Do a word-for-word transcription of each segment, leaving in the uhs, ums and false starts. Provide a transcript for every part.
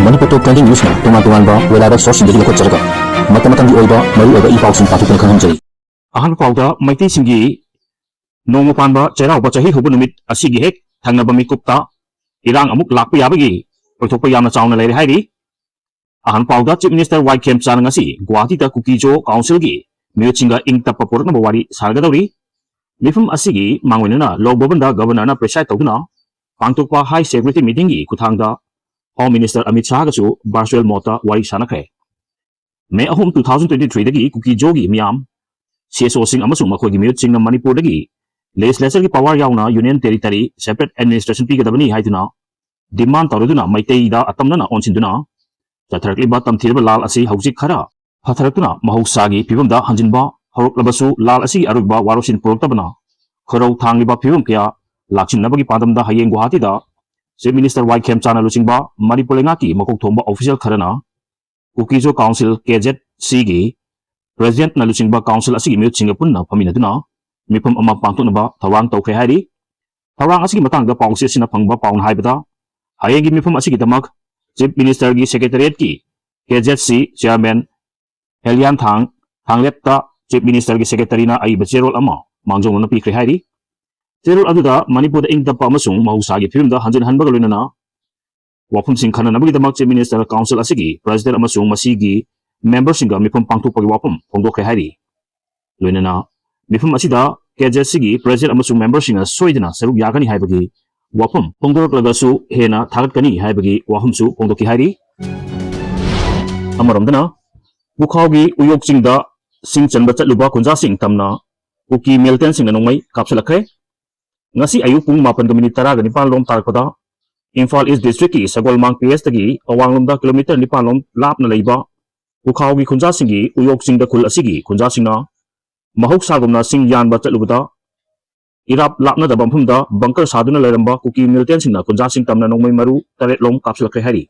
ꯃꯅꯤꯄꯨꯔ ꯇꯣꯞ twenty ꯅ꯭ꯌꯨꯁꯅ ꯇꯣꯉꯥꯟ ꯇꯣꯉꯥꯟꯕ reliable sourceꯁꯤꯡꯗꯒꯤ ꯂꯧꯈꯠꯆꯔꯒ ꯃꯇꯝ ꯃꯇꯝꯒꯤ ꯑꯣꯏꯕ ꯃꯔꯨꯑꯣꯏꯕ ꯏ ꯄꯥꯎꯁꯤꯡ ꯄꯥꯊꯣꯛꯇꯨꯅ ꯈꯪꯍꯟꯖꯔꯤ꯫ ꯑꯍꯥꯟꯕ ꯄꯥꯎꯗ, ꯃꯩꯇꯩꯁꯤꯡꯒꯤ ꯅꯣꯡꯃ ꯄꯥꯟꯕ ꯆꯩꯔꯥꯎꯕ ꯆꯍꯤ ꯍꯧꯕ ꯅꯨꯃꯤꯠ ꯑꯁꯤꯒꯤ ꯍꯦꯛ ꯊꯪꯅꯕ ꯃꯤꯀꯨꯞꯇ ꯏꯔꯥꯡ ꯑꯃꯨꯛ ꯂꯥꯛꯄ ꯌꯥꯕꯒꯤ ꯑꯣꯏꯊꯣꯛꯄ ꯌꯥꯝꯅ ꯆꯥꯎꯅ ꯂꯩꯔꯦ ꯍꯥꯏꯔꯤ꯫ ꯑꯍꯥꯟꯕ ꯄꯥꯎꯗ, ꯆꯤꯐ ꯃꯤꯅꯤꯁꯇꯔ ꯋꯥꯏ ꯈꯦꯝꯆꯥꯟꯅ ꯉꯁꯤ ꯒꯨꯋꯥꯍꯥꯇꯤꯗ ꯀꯨꯀꯤꯖꯣ ꯀꯥꯎꯟꯁꯤꯜꯒꯤ ꯃꯤꯍꯨꯠꯁꯤꯡꯒ ꯏꯪ ꯇꯞꯄ ꯄꯣꯔꯛꯅꯕ ꯋꯥꯔꯤ ꯁꯥꯔꯒꯗꯧꯔꯤ꯫ ꯃꯤꯐꯝ ꯑꯁꯤꯒꯤ ꯃꯥꯡꯑꯣꯏꯅꯅ ꯂꯣꯛ ꯚꯕꯟꯗ ꯒꯕꯔꯅꯔꯅ preside ꯇꯧꯗꯨꯅ ꯄꯥꯡꯊꯣꯛꯄ high security meetingꯒꯤ ꯈꯨꯠꯊꯥꯡꯗ Home Minister ꯑꯃꯤꯠ ꯁꯥꯍꯒꯁꯨ virtual modeꯇ ꯋꯥꯔꯤ ꯁꯥꯟꯅꯈ꯭ꯔꯦ꯫ ꯃꯦ ꯑꯍꯨꯝ, two thousand twenty threeꯗꯒꯤ ꯀꯨꯀꯤꯖꯣꯒꯤ ꯃꯤꯌꯥꯝ, ꯁꯤ ꯑꯦꯁ ꯑꯣꯁꯤꯡ ꯑꯃꯁꯨꯡ ꯃꯈꯣꯏꯒꯤ ꯃꯤꯍꯨꯠꯁꯤꯡꯅ ꯃꯅꯤꯄꯨꯔꯗꯒꯤ legislatureꯒꯤ power ꯌꯥꯎꯅ union territory separate administration ꯄꯤꯒꯗꯕꯅꯤ ꯍꯥꯏꯗꯨꯅ demand ꯇꯧꯔꯗꯨꯅ ꯃꯩꯇꯩꯗ ꯑꯇꯝꯅꯅ ꯑꯣꯟꯁꯤꯟꯗꯨꯅ ꯆꯠꯊꯔꯛꯂꯤꯕ ꯇꯝꯊꯤꯔꯕ ꯂꯥꯜ ꯑꯁꯤ ꯍꯧꯖꯤꯛ ꯈꯔ ꯍꯟꯊꯔꯛꯇꯨꯅ ꯃꯍꯧꯁꯥꯒꯤ ꯐꯤꯕꯝꯗ ꯍꯟꯖꯤꯟꯕ ꯍꯧꯔꯛꯂꯕꯁꯨ, ꯂꯥꯜ ꯑꯁꯤꯒꯤ ꯑꯔꯣꯏꯕ ꯋꯥꯔꯣꯠꯁꯤꯟ ꯄꯨꯔꯛꯇꯕꯅ ꯈꯣꯏꯔꯧ ꯊꯥꯡꯂꯤꯕ ꯐꯤꯕꯝ ꯀꯌꯥ ꯂꯥꯛꯁꯤꯟꯅꯕꯒꯤ ꯄꯥꯟꯗꯝꯗ ꯍꯌꯦꯡ ꯒꯨꯋꯥꯍꯥꯇꯤꯗ Chief Minister ꯋꯥꯏ ꯈꯦꯝꯆꯥꯟꯅ ꯂꯨꯆꯤꯡꯕ ꯃꯅꯤꯄꯨꯔ ꯂꯩꯉꯥꯛꯀꯤ ꯃꯀꯣꯛ ꯊꯣꯡꯕ official ꯈꯔꯅ ꯀꯨꯀꯤꯖꯣ ꯀꯥꯎꯟꯁꯤꯜ, ꯀꯦ ꯖꯦꯠ ꯁꯤꯒꯤ presidentꯅ ꯂꯨꯆꯤꯡꯕ ꯀꯥꯎꯟꯁꯤꯜ ꯑꯁꯤꯒꯤ ꯃꯤꯍꯨꯠꯁꯤꯡꯒ ꯄꯨꯟꯅ ꯐꯝꯃꯤꯟꯅꯗꯨꯅ ꯃꯤꯐꯝ ꯑꯃ ꯄꯥꯡꯊꯣꯛꯅꯕ ꯊꯧꯔꯥꯡ ꯇꯧꯈ꯭ꯔꯦ ꯍꯥꯏꯔꯤ꯫ ꯊꯧꯔꯥꯡ ꯑꯁꯤꯒꯤ ꯃꯇꯥꯡꯗ ꯄꯥꯎꯆꯦꯁꯤꯅ ꯐꯪꯕ ꯄꯥꯎꯅ ꯍꯥꯏꯕꯗ, ꯍꯌꯦꯡꯒꯤ ꯃꯤꯐꯝ ꯑꯁꯤꯒꯤꯗꯃꯛ Chief Ministerꯒꯤ secretariatꯀꯤ ꯀꯦ ꯖꯦꯠ ꯁꯤ chairman ꯍꯦꯂꯤꯌꯥꯟ ꯊꯥꯡ, ꯊꯥꯡꯂꯦꯞꯇ Chief Ministerꯒꯤ secretaryꯅ ꯑꯏꯕ ꯆꯦꯔꯣꯜ ꯑꯃ ꯃꯥꯡꯖꯧꯅꯅ ꯄꯤꯈ꯭ꯔꯦ ꯍꯥꯏꯔꯤ꯫ ꯆꯦꯔꯣꯜ ꯑꯗꯨꯗ ꯃꯅꯤꯄꯨꯔꯗ ꯏꯪ ꯇꯞꯄ ꯑꯃꯁꯨꯡ ꯃꯍꯧꯁꯥꯒꯤ ꯐꯤꯕꯝꯗ ꯍꯟꯖꯤꯟꯍꯟꯕꯒ ꯂꯣꯏꯅꯅ ꯋꯥꯐꯝꯁꯤꯡ ꯈꯟꯅꯅꯕꯒꯤꯗꯃꯛ Chief Minister Council ꯑꯁꯤꯒꯤ President ꯑꯃꯁꯨꯡ ꯃꯁꯤꯒꯤ memberꯁꯤꯡꯒ ꯃꯤꯐꯝ ꯄꯥꯡꯊꯣꯛꯄꯒꯤ ꯋꯥꯐꯝ ꯐꯣꯡꯗꯣꯛꯈ꯭ꯔꯦ ꯍꯥꯏꯔꯤ꯫ ꯂꯣꯏꯅꯅ ꯃꯤꯐꯝ ꯑꯁꯤꯗ ꯀꯦ ꯖꯦꯠ ꯁꯤꯒꯤ President ꯑꯃꯁꯨꯡ memberꯁꯤꯡꯅ ꯁꯣꯏꯗꯅ ꯁꯔꯨꯛ ꯌꯥꯒꯅꯤ ꯍꯥꯏꯕꯒꯤ ꯋꯥꯐꯝ ꯐꯣꯡꯗꯣꯔꯛꯂꯒꯁꯨ ꯍꯦꯟꯅ ꯊꯥꯒꯠꯀꯅꯤ ꯍꯥꯏꯕꯒꯤ ꯋꯥꯐꯝꯁꯨ ꯐꯣꯡꯗꯣꯛꯈꯤ ꯍꯥꯏꯔꯤ꯫ ꯑꯃꯔꯣꯝꯗꯅ, ꯄꯨꯈꯥꯎꯒꯤ ꯎꯌꯣꯛ ꯆꯤꯡꯗ ꯁꯤꯡ ꯆꯟꯕ ꯆꯠꯂꯨꯕ ꯈꯨꯟꯖꯥꯁꯤꯡ ꯇꯝꯅ ꯀꯨꯀꯤ militantꯁꯤꯡꯅ ꯅꯣꯡꯃꯩ ꯀꯥꯞꯁꯤꯜꯂꯛꯈ꯭ꯔꯦ꯫ ꯉꯁꯤ ꯑꯌꯨꯛ ꯄꯨꯡ ꯃꯥꯄꯟꯒ minute ꯇꯔꯥꯒ ꯅꯤꯄꯥꯟ ꯂꯣꯝ ꯇꯥꯔꯛꯄꯗ ꯏꯝꯐꯥꯜ East Districtꯀꯤ ꯁꯒꯣꯜꯃꯥꯡ P Sꯇꯒꯤ ꯑꯋꯥꯡꯂꯣꯝꯗ kilometre ꯅꯤꯄꯥꯟ ꯂꯣꯝ ꯂꯥꯞꯅ ꯂꯩꯕ ꯄꯨꯈꯥꯎꯒꯤ ꯈꯨꯟꯖꯥꯁꯤꯡꯒꯤ ꯎꯌꯣꯛ ꯆꯤꯡꯗ ꯈꯨꯜ ꯑꯁꯤꯒꯤ ꯈꯨꯟꯖꯥꯁꯤꯡꯅ ꯃꯍꯧꯁꯥꯒꯨꯝꯅ ꯁꯤꯡ ꯌꯥꯟꯕ ꯆꯠꯂꯨꯕꯗ ꯏꯔꯥꯞ ꯂꯥꯞꯅꯗꯕ ꯃꯐꯝꯗ bunker ꯁꯥꯗꯨꯅ ꯂꯩꯔꯝꯕ ꯀꯨꯀꯤ militantꯁꯤꯡꯅ ꯈꯨꯟꯖꯥꯁꯤꯡ ꯇꯝꯅ ꯅꯣꯡꯃꯩ ꯃꯔꯨ ꯇꯔꯦꯠ ꯂꯣꯝ ꯀꯥꯞꯁꯤꯜꯂꯛꯈ꯭ꯔꯦ ꯍꯥꯏꯔꯤ꯫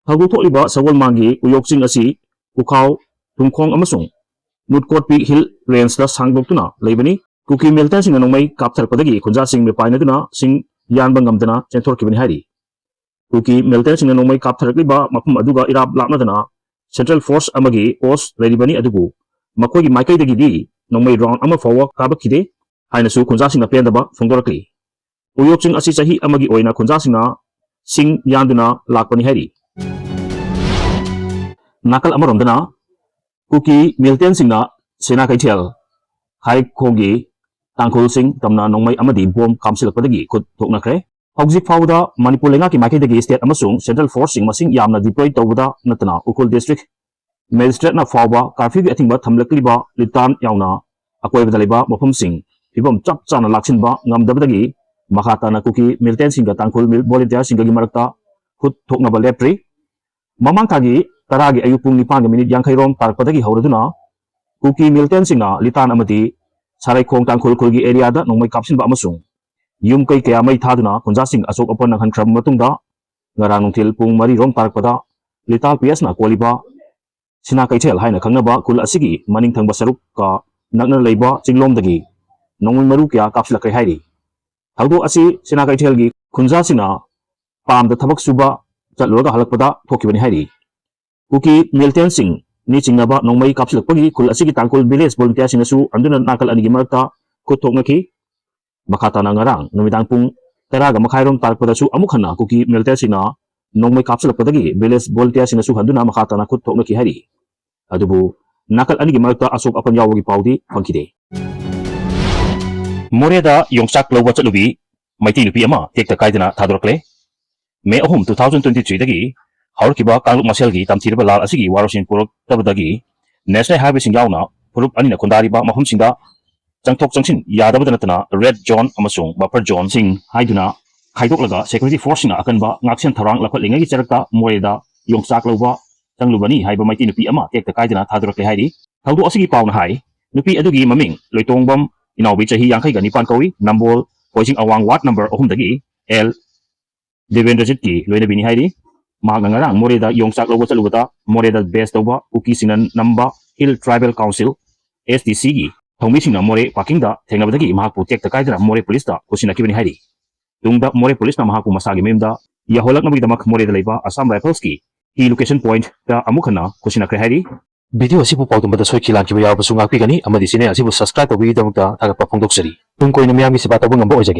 ꯊꯧꯗꯣꯛ ꯊꯣꯛꯂꯤꯕ ꯁꯒꯣꯜꯃꯥꯡꯒꯤ ꯎꯌꯣꯛ ꯆꯤꯡ ꯑꯁꯤ ꯄꯨꯈꯥꯎ, ꯊꯨꯝꯈꯣꯡ ꯑꯃꯁꯨꯡ ꯅꯨꯠꯀꯣꯠꯄꯤ Hill Rangeꯇ ꯁꯥꯡꯗꯣꯛꯇꯨꯅ ꯂꯩꯕꯅꯤ꯫ ꯀꯨꯀꯤ militantꯁꯤꯡꯅ ꯅꯣꯡꯃꯩ ꯀꯥꯞꯊꯔꯛꯄꯗꯒꯤ ꯈꯨꯟꯖꯥꯁꯤꯡ ꯃꯤꯄꯥꯏꯅꯗꯨꯅ ꯁꯤꯡ ꯌꯥꯟꯕ ꯉꯝꯗꯅ ꯆꯦꯟꯊꯣꯔꯛꯈꯤꯕꯅꯤ ꯍꯥꯏꯔꯤ꯫ ꯀꯨꯀꯤ militantꯁꯤꯡꯅ ꯅꯣꯡꯃꯩ ꯀꯥꯞꯊꯔꯛꯂꯤꯕ ꯃꯐꯝ ꯑꯗꯨꯒ ꯏꯔꯥꯞ ꯂꯥꯞꯅꯗꯅ central force ꯑꯃꯒꯤ post ꯂꯩꯔꯤꯕꯅꯤ, ꯑꯗꯨꯕꯨ ꯃꯈꯣꯏꯒꯤ ꯃꯥꯏꯀꯩꯗꯒꯤꯗꯤ ꯅꯣꯡꯃꯩ round ꯑꯃ ꯐꯥꯎꯕ ꯀꯥꯞꯄꯛꯈꯤꯗꯦ ꯍꯥꯏꯅꯁꯨ ꯈꯨꯟꯖꯥꯁꯤꯡꯅ ꯄꯦꯟꯗꯕ ꯐꯣꯡꯗꯣꯔꯛꯂꯤ꯫ ꯎꯌꯣꯛꯁꯤꯡ ꯑꯁꯤ ꯆꯍꯤ ꯑꯃꯒꯤ ꯑꯣꯏꯅ ꯈꯨꯟꯖꯥꯁꯤꯡꯅ ꯁꯤꯡ ꯌꯥꯟꯗꯨꯅ ꯂꯥꯛꯄꯅꯤ ꯍꯥꯏꯔꯤ꯫ ꯅꯥꯀꯜ ꯑꯃꯔꯣꯝꯗꯅ ꯀꯨꯀꯤ militantꯁꯤꯡꯅ ꯁꯤꯅꯥ ꯀꯩꯊꯦꯜ ꯈꯥꯏꯈꯣꯡꯒꯤ ꯇꯥꯡꯈꯨꯜꯁꯤꯡ ꯇꯝꯅ ꯅꯣꯡꯃꯩ ꯑꯃꯗꯤ bomb ꯀꯥꯞꯁꯤꯜꯂꯛꯄꯗꯒꯤ ꯈꯨꯠ ꯊꯣꯛꯅꯈ꯭ꯔꯦ꯫ ꯍꯧꯖꯤꯛ ꯐꯥꯎꯕꯗ ꯃꯅꯤꯄꯨꯔ ꯂꯩꯉꯥꯛꯀꯤ ꯃꯥꯏꯀꯩꯗꯒꯤ state ꯑꯃꯁꯨꯡ central forceꯁꯤꯡ ꯃꯁꯤꯡ ꯌꯥꯝꯅ deploy ꯇꯧꯕꯗ ꯅꯠꯇꯅ ꯎꯈ꯭ꯔꯨꯜ district magistrateꯅ ꯐꯥꯎꯕ curfewꯒꯤ ꯑꯊꯤꯡꯕ ꯊꯝꯂꯛꯂꯤꯕ ꯂꯤꯇꯥꯟ ꯌꯥꯎꯅ ꯑꯀꯣꯏꯕꯗ ꯂꯩꯕ ꯃꯐꯝꯁꯤꯡ ꯐꯤꯕꯝ ꯆꯞ ꯆꯥꯅ ꯂꯥꯛꯁꯤꯟꯕ ꯉꯝꯗꯕꯗꯒꯤ ꯃꯈꯥ ꯇꯥꯅ ꯀꯨꯀꯤ militantꯁꯤꯡꯒ ꯇꯥꯡꯈꯨꯜ volunteerꯁꯤꯡꯒꯒꯤ ꯃꯔꯛꯇ ꯈꯨꯠ ꯊꯣꯛꯅꯕ ꯂꯦꯞꯇ꯭ꯔꯤ꯫ ꯃꯃꯥꯡ ꯊꯥꯒꯤ ꯇꯔꯥꯒꯤ ꯑꯌꯨꯛ ꯄꯨꯡ ꯅꯤꯄꯥꯟꯒ minute ꯌꯥꯡꯈꯩ ꯔꯣꯝ ꯇꯥꯔꯛꯄꯗꯒꯤ ꯍꯧꯔꯗꯨꯅ ꯀꯨꯀꯤ militantꯁꯤꯡꯅ ꯂꯤꯇꯥꯟ ꯑꯃꯗꯤ ꯁꯔꯩꯈꯣꯡ ꯇꯥꯡꯈꯨꯜ ꯈꯨꯜꯒꯤ areaꯗ ꯅꯣꯡꯃꯩ ꯀꯥꯞꯁꯤꯟꯕ ꯑꯃꯁꯨꯡ ꯌꯨꯝ ꯀꯩ ꯀꯌꯥ ꯃꯩ ꯊꯥꯗꯨꯅ ꯈꯨꯟꯖꯥꯁꯤꯡ ꯑꯁꯣꯛ ꯑꯄꯟ ꯅꯪꯍꯟꯈ꯭ꯔꯕ ꯃꯇꯨꯡꯗ ꯉꯔꯥꯡ ꯅꯨꯡꯊꯤꯜ ꯄꯨꯡ ꯃꯔꯤ ꯔꯣꯝ ꯇꯥꯔꯛꯄꯗ ꯂꯤꯇꯥꯜ PSꯅ ꯀꯣꯜꯂꯤꯕ ꯁꯤꯅꯥ ꯀꯩꯊꯦꯜ ꯍꯥꯏꯅ ꯈꯪꯅꯕ ꯈꯨꯜ ꯑꯁꯤꯒꯤ ꯃꯅꯤꯡ ꯊꯪꯕ ꯁꯔꯨꯛꯀ ꯅꯛꯅ ꯂꯩꯕ ꯆꯤꯡꯂꯣꯝꯗꯒꯤ ꯅꯣꯡꯃꯩ ꯃꯔꯨ ꯀꯌꯥ ꯀꯥꯞꯁꯤꯜꯂꯛꯈ꯭ꯔꯦ ꯍꯥꯏꯔꯤ꯫ ꯊꯧꯗꯣꯛ ꯑꯁꯤ ꯁꯤꯅꯥ ꯀꯩꯊꯦꯜꯒꯤ ꯈꯨꯟꯖꯥꯁꯤꯡꯅ ꯄꯥꯝꯗ ꯊꯕꯛ ꯁꯨꯕ ꯆꯠꯂꯨꯔꯒ ꯍꯜꯂꯛꯄꯗ ꯊꯣꯛꯈꯤꯕꯅꯤ ꯍꯥꯏꯔꯤ꯫ ꯀꯨꯀꯤ militantꯁꯤꯡ ꯅꯤ ꯆꯤꯡꯅꯕ ꯅꯣꯡꯃꯩ ꯀꯥꯞꯁꯤꯜꯂꯛꯄꯒꯤ ꯈꯨꯜ ꯑꯁꯤꯒꯤ ꯇꯥꯡꯈꯨꯜ village volunteerꯁꯤꯡꯅꯁꯨ ꯍꯟꯗꯨꯅ ꯅꯥꯀꯜ ꯑꯅꯤꯒꯤ ꯃꯔꯛꯇ ꯈꯨꯠ ꯊꯣꯛꯅꯈꯤ꯫ ꯃꯈꯥ ꯇꯥꯅ ꯉꯔꯥꯡ ꯅꯨꯃꯤꯗꯥꯡ ꯄꯨꯡ ꯇꯔꯥꯒ ꯃꯈꯥꯏꯔꯣꯝ ꯇꯥꯔꯛꯄꯗꯁꯨ ꯑꯃꯨꯛ ꯍꯟꯅ ꯀꯨꯀꯤ militantꯁꯤꯡꯅ ꯅꯣꯡꯃꯩ ꯀꯥꯞꯁꯤꯜꯂꯛꯄꯗꯒꯤ village volunteerꯁꯤꯡꯅꯁꯨ ꯍꯟꯗꯨꯅ ꯃꯈꯥ ꯇꯥꯅ ꯈꯨꯠ ꯊꯣꯛꯅꯈꯤ ꯍꯥꯏꯔꯤ꯫ ꯑꯗꯨꯕꯨ ꯅꯥꯀꯜ ꯑꯅꯤꯒꯤ ꯃꯔꯛꯇ ꯑꯁꯣꯛ ꯑꯄꯟ ꯌꯥꯎꯕꯒꯤ ꯄꯥꯎꯗꯤ ꯐꯪꯈꯤꯗꯦ꯫ ꯃꯣꯔꯦꯗ ꯌꯣꯡꯆꯥꯛ ꯂꯧꯕ ꯆꯠꯂꯨꯕꯤ ꯃꯩꯇꯩ ꯅꯨꯄꯤ ꯑꯃ ꯇꯦꯛꯇ ꯀꯥꯏꯗꯅ ꯊꯥꯗꯣꯔꯛꯂꯦ꯫ ꯃꯦ ꯑꯍꯨꯝ, two thousand twenty threeꯗꯒꯤ ꯍꯧꯔꯛꯈꯤꯕ ꯀꯥꯡꯂꯨꯞ ꯃꯁꯦꯜꯒꯤ ꯇꯝꯊꯤꯔꯕ ꯂꯥꯜ ꯑꯁꯤꯒꯤ ꯋꯥꯔꯣꯜꯁꯤꯡ ꯄꯨꯔꯛꯇꯕꯗꯒꯤ National Highwayꯁꯤꯡ ꯌꯥꯎꯅ ꯐꯨꯔꯨꯞ ꯑꯅꯤꯅ ꯈꯨꯟꯗꯥꯔꯤꯕ ꯃꯐꯝꯁꯤꯡꯗ ꯆꯪꯊꯣꯛ ꯆꯪꯁꯤꯟ ꯌꯥꯗꯕꯗ ꯅꯠꯇꯅ red zone ꯑꯃꯁꯨꯡ buffer zoneꯁꯤꯡ ꯍꯥꯏꯗꯨꯅ ꯈꯥꯏꯗꯣꯛꯂꯒ security forceꯁꯤꯡꯅ ꯑꯀꯟꯕ ꯉꯥꯛꯁꯦꯟ ꯊꯧꯔꯥꯡ ꯂꯧꯈꯠꯂꯤꯉꯩꯒꯤ ꯆꯔꯛꯇ ꯃꯣꯔꯦꯗ ꯌꯣꯡꯆꯥꯛ ꯂꯧꯕ ꯆꯪꯂꯨꯕꯅꯤ ꯍꯥꯏꯕ ꯃꯩꯇꯩ ꯅꯨꯄꯤ ꯑꯃ ꯇꯦꯛꯇ ꯀꯥꯏꯗꯅ ꯊꯥꯗꯣꯔꯛꯂꯦ ꯍꯥꯏꯔꯤ꯫ ꯊꯧꯗꯣꯛ ꯑꯁꯤꯒꯤ ꯄꯥꯎꯅ ꯍꯥꯏ, ꯅꯨꯄꯤ ꯑꯗꯨꯒꯤ ꯃꯃꯤꯡ ꯂꯣꯏꯇꯣꯡꯕꯝ ꯏꯅꯥꯎꯕꯤ, ꯆꯍꯤ ꯌꯥꯡꯈꯩꯒ ꯅꯤꯄꯥꯟ ꯀꯧꯏ, ꯅꯝꯕꯣꯜ ꯄꯣꯏꯖꯤꯡ ꯑꯋꯥꯡ ward number ꯑꯍꯨꯝꯗꯒꯤ ꯑꯦꯜ ꯗꯦꯕꯦꯟꯗ꯭ꯔꯖꯤꯠꯀꯤ ꯂꯣꯏꯅꯕꯤꯅꯤ ꯍꯥꯏꯔꯤ꯫ ꯃꯍꯥꯛꯅ ꯉꯔꯥꯡ ꯃꯣꯔꯦꯗ ꯌꯣꯡꯆꯥꯛ ꯂꯧꯕ ꯆꯠꯂꯨꯕꯗ ꯃꯣꯔꯦꯗ base ꯇꯧꯕ ꯀꯨꯀꯤꯁꯤꯡꯅ ꯅꯝꯕ Hill Tribal Council, HTCꯒꯤ ꯊꯧꯃꯤꯁꯤꯡꯅ ꯃꯣꯔꯦ parkingꯗ ꯊꯦꯡꯅꯕꯗꯒꯤ ꯃꯍꯥꯛꯄꯨ ꯇꯦꯛꯇ ꯀꯥꯏꯗꯅ ꯃꯣꯔꯦ policeꯇ ꯄꯨꯁꯤꯟꯅꯈꯤꯕꯅꯤ ꯍꯥꯏꯔꯤ꯫ ꯇꯨꯡꯗ ꯃꯣꯔꯦ policeꯅ ꯃꯍꯥꯛꯄꯨ ꯃꯁꯥꯒꯤ ꯃꯌꯨꯝꯗ ꯌꯧꯍꯜꯂꯛꯅꯕꯒꯤꯗꯃꯛ ꯃꯣꯔꯦꯗ ꯂꯩꯕ Assam Riflesꯀꯤ ꯍꯤ location pointꯇ ꯑꯃꯨꯛ ꯍꯟꯅ ꯈꯨꯠꯁꯤꯟꯅꯈ꯭ꯔꯦ ꯍꯥꯏꯔꯤ꯫ Video ꯑꯁꯤꯕꯨ ꯄꯥꯎꯗꯝꯕꯗ ꯁꯣꯏꯈꯤ ꯂꯥꯟꯈꯤꯕ ꯌꯥꯎꯔꯕꯁꯨ ꯉꯥꯛꯄꯤꯒꯅꯤ ꯑꯃꯗꯤ channel ꯑꯁꯤꯕꯨ subscribe ꯇꯧꯕꯤꯕꯒꯤꯗꯃꯛꯇ ꯊꯥꯒꯠꯄ ꯐꯣꯡꯗꯣꯛꯆꯔꯤ꯫ ꯇꯨꯡ ꯀꯣꯏꯅ ꯃꯤꯌꯥꯝꯒꯤ ꯁꯦꯕꯥ ꯇꯧꯕ ꯉꯝꯕ ꯑꯣꯏꯖꯒꯦ꯫